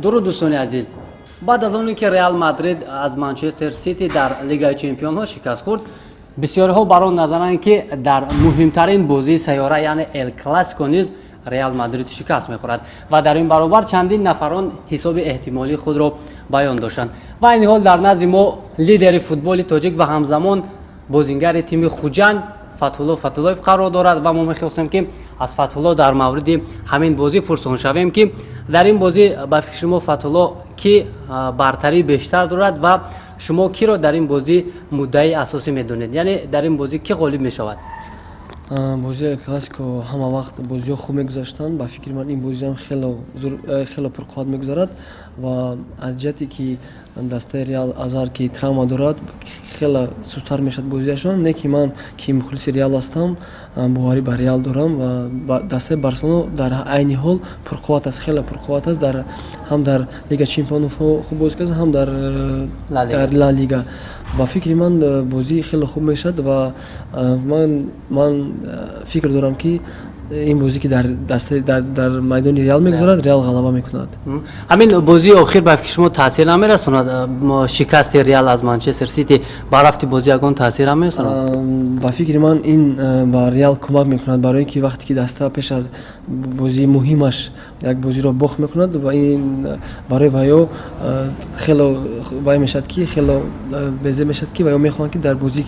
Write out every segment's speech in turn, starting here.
Дуруд, дӯстони азиз. Баъд аз оне ки Реал Мадрид аз Манчестер Сити дар Лигаи чемпионҳо шикаст хӯрд, бисёриҳо бар он назаранд, ки дар муҳимтарин бозии сайёра, яъне Эл Классико низ Реал Мадрид шикаст мехӯрад ва дар ин баробар чандин нафарон ҳисоби эҳтимолии худро баён доштанд. Ва айни ҳол дар назди мо лидери футболи тоҷик ва ҳамзамон бозингари тими Хуҷанд Фатҳулло Фатҳуллоев қарор дорад. Ва мо мехостем, ки аз Фатҳулло дар мавриди ҳамин бозӣ пурсон шавем, ки дар ин бозӣ ба фикри шумо, Фатҳулло, ки бартарӣ бештар дорад ва шумо киро дар ин бозӣ муддаи асосӣ медонед, яъне дар ин бозӣ кӣ ғолиб мешавад? Бозии Классико ҳама вақт бозиҳо хуб мегузаштанд. Ба фикри ман, ин бозиам хело пурқувват мегузарад ва аз ҷиҳате ки дастаи Реал Азар ки травма дорад, хеле сусттар мешавад бозиашон. Не ки ман, ки мухлиси Реал ҳастам, боварӣ ба Реал дорам ва дастаи Барселона дар айни ҳол пурқувват аст, хеле пурқувват аст, ҳам дар Лига чемпионов хуб бозӣ кард, ҳам дар Ла Лига. Ба фикри ман, бозӣ хеле хуб мешавад ва ман фикр дорам, ки ин бозӣ, ки дар майдони Реал мегузарад, Реал ғалаба мекунад. Ҳамин бозии охир ба фикри шумо таъсир намерасонад? Шикасти Реал аз Манчестер Сити ба рафти бозӣ ягон таъсир намерасонад? Ба фикри ман, ин ба Реал кӯмак мекунад, барои ин ки вақте ки даста пеш аз бозии муҳимаш як бозиро бохт мекунад ва ин барои ваё хело вай мешавад, ки хело безеб мешавад, ки ваё мехоҳанд, ки дар бозие,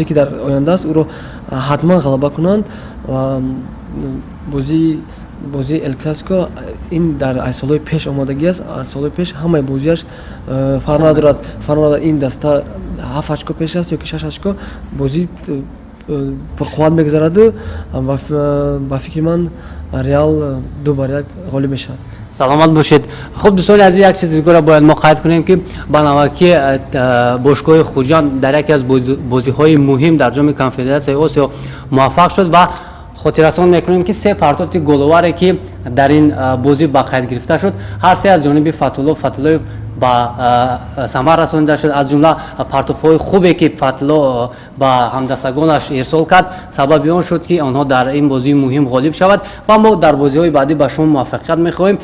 ки дар оянда аст, ӯро ҳатман ғалаба кунанд. Ва бозии Эл Классико ин дар аз солҳои пеш омодагӣ аст. Аз солҳои пеш ҳамаи бозиаш фарқ надорад, ин даста ҳафт очко пеш аст ё ки шаш очко, бозӣ пурқувват мегузараду ба фикри ман, Реал 2-1 ғолиб мешавад. Саломат бошед. Хуб, дӯстони азиз, як чизи дигарро бояд мо қайд кунем, ки ба навбаки бошгоҳи Хуҷанд дар яке аз бозиҳои муҳим дар Ҷоми Конфедератсияи Осиё муваффақ шуд. Ва хотиррасон мекунем, ки се партофти головаре, ки дар ин бозӣ ба қайд гирифта шуд, ҳар се аз ҷониби Фатҳулло Фатҳуллоев ба самар расонида шуд. Аз ҷумла партофҳои хубе, ки Фатҳулло ба ҳамдастагонаш ирсол кард, сабаби он шуд, ки онҳо дар ин бозии муҳим ғолиб шавад. Ва мо дар бозиҳои баъдӣ ба шумо муваффақият мехоҳем.